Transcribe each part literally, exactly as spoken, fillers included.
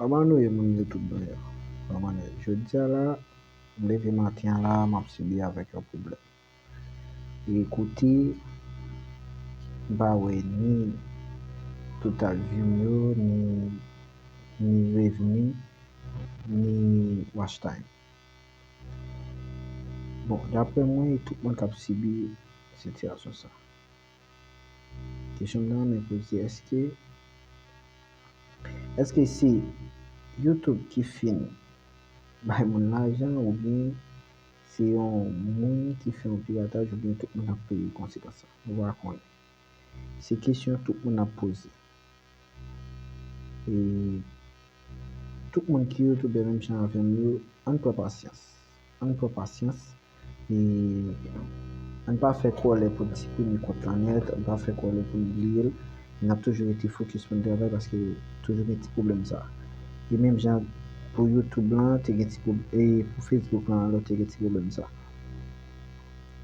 Kòman nou ye, moun YouTube mwen yo? Kòman nou ye? Jodi a la, m leve maten an la, m ap sibi avèk yon pwoblèm. E kote, m pa wè ni total view m yo, ni, ni revni, ni watch time. Bon, daprè mwen, e tout moun k ap sibi sitiyasyon sa. Kesyon m nan men poze, èske, èske se YouTube ki fin bay moun lajan, oubyen se yon moun ki fè yon pirataj, oubyen tout moun ap peye konsekans sa? Nou pa konnen. Se kesyon tout moun ap poze. E tout moun ki youtubè menm jan avè m yo, ann pran pasyans. Ann pran pasyans. E ann pa fè kòlè pou n siprime kont lan nèt, ann pa fè kòlè pou n bliye l. N ap toujou rete fokis pou n travay paske toujou gen ti pwoblèm sa. E menm jan pou YouTube lan, te gen ti pwob-, e pou Facebook lan, alò te gen ti pwoblèm sa.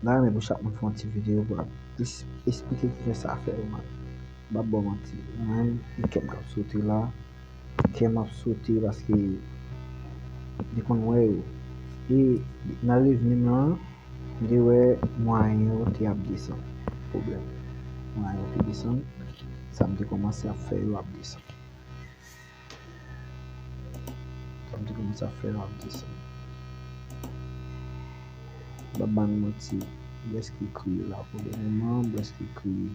M ta renmen pou chak moun fè yon ti videyo pou ap es-, esplike kisa sa fè yo mal. M p ap ba w manti. Mwen menm, e kè m k ap sote la. Kè m ap sote paske li konn wè yo. E nan revni m lan, m te wè mwayen yo te ap desann. Pwoblèm. Mwayen yo te desann. Sa m te kòmanse ap fè yo ap desann. Sa m te kòmanse ap fè yo ap desann. M p ap ba nou manti. M prèske kriye la pou le moman. M prèske kriye.